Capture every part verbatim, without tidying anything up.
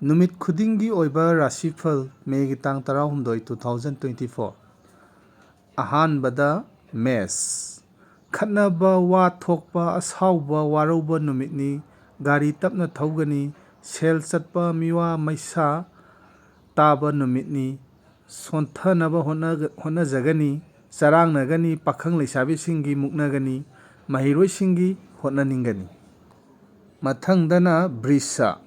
ꯅꯨꯃꯤꯠ ꯈꯨꯗꯤꯡꯒꯤ ꯑꯣꯏꯕ ꯔꯥꯁꯤꯐꯜ, ꯃꯦꯒꯤ ꯇꯥꯡ ꯇꯔꯥꯍꯨꯝꯗꯣꯏ, two thousand twenty four꯫ ꯑꯍꯥꯟꯕꯗ ꯃꯦꯁ꯫ ꯈꯠꯅꯕ, ꯋꯥ ꯊꯣꯛꯄ, ꯑꯁꯥꯎꯕ, ꯋꯥꯔꯧꯕ ꯅꯨꯃꯤꯠꯅꯤ꯫ ꯒꯥꯔꯤ ꯇꯞꯅ ꯊꯧꯒꯅꯤ꯫ ꯁꯦꯜ ꯆꯠꯄ, ꯃꯤꯋꯥ ꯃꯩꯁꯥ ꯇꯥꯕ ꯅꯨꯃꯤꯠꯅꯤ꯫ ꯁꯣꯟꯊꯅꯕ ꯍꯣꯠꯅꯒ-, ꯍꯣꯠꯅꯖꯒꯅꯤ꯫ ꯆꯔꯥꯡꯅꯒꯅꯤ꯫ ꯄꯥꯈꯪ ꯂꯩꯁꯥꯕꯤꯁꯤꯡꯒꯤ ꯃꯨꯛꯅꯒꯅꯤ꯫ ꯃꯍꯩꯔꯣꯏꯁꯤꯡꯒꯤ ꯍꯣꯠꯅꯅꯤꯡꯒꯅꯤ꯫ ꯃꯊꯪꯗꯅ ꯕ꯭ꯔꯤꯁ꯫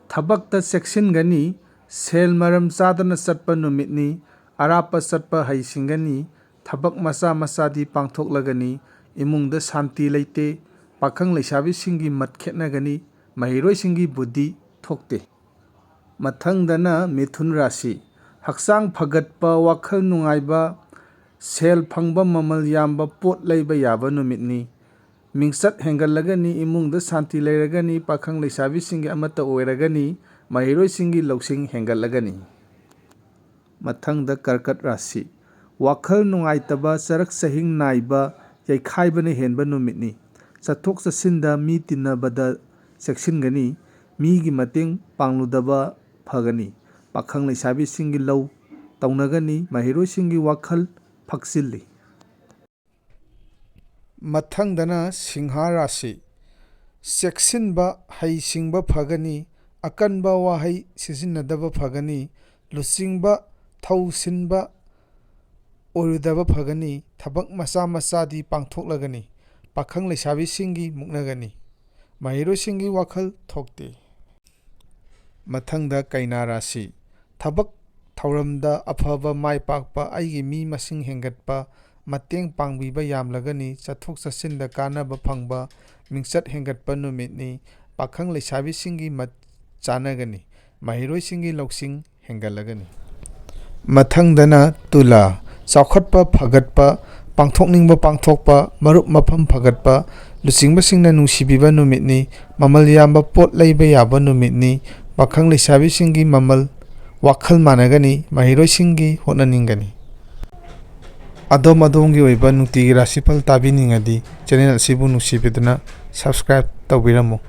ꯊꯕꯛꯇ ꯆꯦꯛꯁꯤꯟꯒꯅꯤ꯫ ꯁꯦꯜ ꯃꯔꯝ ꯆꯥꯗꯅ ꯆꯠꯄ ꯅꯨꯃꯤꯠꯅꯤ꯫ ꯑꯔꯥꯞꯄ ꯆꯠꯄ ꯍꯩꯁꯤꯡꯒꯅꯤ꯫ ꯊꯕꯛ ꯃꯆꯥ ꯃꯆꯥꯗꯤ ꯄꯥꯡꯊꯣꯛꯂꯒꯅꯤ꯫ ꯏꯃꯨꯡꯗ ꯁꯥꯟꯇꯤ ꯂꯩꯇꯦ꯫ ꯄꯥꯈꯪ ꯂꯩꯁꯥꯕꯤꯁꯤꯡꯒꯤ ꯃꯠ ꯈꯦꯠꯅꯒꯅꯤ꯫ ꯃꯍꯩꯔꯣꯏꯁꯤꯡꯒꯤ ꯕꯨꯗꯤ ꯊꯣꯛꯇꯦ꯫ ꯃꯊꯪꯗꯅ ꯃꯤꯊꯨꯟ ꯔꯥꯁꯤ꯫ ꯍꯛꯆꯥꯡ ꯐꯒꯠꯄ, ꯋꯥꯈꯜ ꯅꯨꯡꯉꯥꯏꯕ, ꯁꯦꯜ ꯐꯪꯕ, ꯃꯃꯜ ꯌꯥꯝꯕ ꯄꯣꯠ ꯂꯩꯕ ꯌꯥꯕ ꯅꯨꯃꯤꯠꯅꯤ꯫ ꯃꯤꯡꯆꯠ ꯍꯦꯟꯒꯠꯂꯒꯅꯤ꯫ ꯏꯃꯨꯡꯗ ꯁꯥꯟꯇꯤ ꯂꯩꯔꯒꯅꯤ꯫ ꯄꯥꯈꯪ ꯂꯩꯁꯥꯕꯤꯁꯤꯡꯒꯤ ꯑꯃꯠꯇ ꯑꯣꯏꯔꯒꯅꯤ꯫ ꯃꯍꯩꯔꯣꯏꯁꯤꯡꯒꯤ ꯂꯧꯁꯤꯡ ꯍꯦꯟꯒꯠꯂꯒꯅꯤ꯫ ꯃꯊꯪꯗ ꯀꯔꯀꯠ ꯔꯥꯁꯤ꯫ ꯋꯥꯈꯜ ꯅꯨꯡꯉꯥꯏꯇꯕ, ꯆꯔꯛ ꯆꯍꯤꯡ ꯅꯥꯏꯕ, ꯌꯩꯈꯥꯏꯕꯅ ꯍꯦꯟꯕ ꯅꯨꯃꯤꯠꯅꯤ꯫ ꯆꯠꯊꯣꯛ ꯆꯠꯁꯤꯟꯗ ꯃꯤ ꯇꯤꯟꯅꯕꯗ ꯆꯦꯛꯁꯤꯟꯒꯅꯤ꯫ ꯃꯤꯒꯤ ꯃꯇꯦꯡ ꯄꯥꯡꯂꯨꯗꯕ ꯐꯒꯅꯤ꯫ ꯄꯥꯈꯪ ꯂꯩꯁꯥꯕꯤꯁꯤꯡꯒꯤ ꯂꯧ ꯇꯧꯅꯒꯅꯤ꯫ ꯃꯍꯩꯔꯣꯏꯁꯤꯡꯒꯤ ꯋꯥꯈꯜ ꯐꯛꯆꯤꯜꯂꯤ꯫ ꯃꯊꯪꯗꯅ ꯁꯤꯡꯍꯥ ꯔꯥꯁꯤ꯫ ꯆꯦꯛꯁꯤꯟꯕ, ꯍꯩꯁꯤꯡꯕ ꯐꯒꯅꯤ꯫ ꯑꯀꯟꯕ ꯋꯥꯍꯩ ꯁꯤꯖꯤꯟꯅꯗꯕ ꯐꯒꯅꯤ꯫ ꯂꯨꯆꯤꯡꯕ, ꯊꯧꯁꯤꯟꯕ ꯑꯣꯏꯔꯨꯗꯕ ꯐꯒꯅꯤ꯫ ꯊꯕꯛ ꯃꯆꯥ ꯃꯆꯥꯗꯤ ꯄꯥꯡꯊꯣꯛꯂꯒꯅꯤ꯫ ꯄꯥꯈꯪ ꯂꯩꯁꯥꯕꯤꯁꯤꯡꯒꯤ ꯃꯨꯛꯅꯒꯅꯤ꯫ ꯃꯍꯩꯔꯣꯏꯁꯤꯡꯒꯤ ꯋꯥꯈꯜ ꯊꯣꯛꯇꯦ꯫ ꯃꯊꯪꯗ ꯀꯩꯅꯥ ꯔꯥꯁꯤ꯫ ꯊꯕꯛ ꯊꯧꯔꯝꯗ ꯑꯐꯕ, ꯃꯥꯏ ꯄꯥꯛꯄ, ꯑꯩꯒꯤ ꯃꯤ ꯃꯁꯤꯡ ꯍꯦꯟꯒꯠꯄ, ꯃꯇꯦꯡ ꯄꯥꯡꯕꯤꯕ ꯌꯥꯝꯂꯒꯅꯤ꯫ ꯆꯠꯊꯣꯛ ꯆꯠꯁꯤꯟꯗ ꯀꯥꯟꯅꯕ ꯐꯪꯕ, ꯃꯤꯡꯆꯠ ꯍꯦꯟꯒꯠꯄ ꯅꯨꯃꯤꯠꯅꯤ꯫ ꯄꯥꯈꯪ ꯂꯩꯁꯥꯕꯤꯁꯤꯡꯒꯤ ꯃꯠ ꯆꯥꯟꯅꯒꯅꯤ꯫ ꯃꯍꯩꯔꯣꯏꯁꯤꯡꯒꯤ ꯂꯧꯁꯤꯡ ꯍꯦꯟꯒꯠꯂꯒꯅꯤ꯫ ꯃꯊꯪꯗꯅ ꯇꯨꯂꯥ꯫ ꯆꯥꯎꯈꯠꯄ, ꯐꯒꯠꯄ, ꯄꯥꯡꯊꯣꯛꯅꯤꯡꯕ ꯄꯥꯡꯊꯣꯛꯄ, ꯃꯔꯨꯞ ꯃꯐꯝ ꯐꯒꯠꯄ, ꯂꯨꯆꯤꯡꯕꯁꯤꯡꯅ ꯅꯨꯡꯁꯤꯕꯤꯕ ꯅꯨꯃꯤꯠꯅꯤ꯫ ꯃꯃꯜ ꯌꯥꯝꯕ ꯄꯣꯠ ꯂꯩꯕ ꯌꯥꯕ ꯅꯨꯃꯤꯠꯅꯤ꯫ ꯄꯥꯈꯪ ꯂꯩꯁꯥꯕꯤꯁꯤꯡꯒꯤ ꯃꯃꯜ, ꯋꯥꯈꯜ ꯃꯥꯟꯅꯒꯅꯤ꯫ ꯃꯍꯩꯔꯣꯏꯁꯤꯡꯒꯤ ꯍꯣꯠꯅꯅꯤꯡꯒꯅꯤ꯫ ꯑꯗꯣꯝ ꯑꯗꯣꯝꯒꯤ ꯑꯣꯏꯕ ꯅꯨꯡꯇꯤꯒꯤ ꯔꯥꯁꯤꯐꯜ ꯇꯥꯕꯤꯅꯤꯡꯉꯗꯤ channel ꯑꯁꯤꯕꯨ ꯅꯨꯡꯁꯤꯕꯤꯗꯨꯅ subscribe ꯇꯧꯕꯤꯔꯝꯃꯨ꯫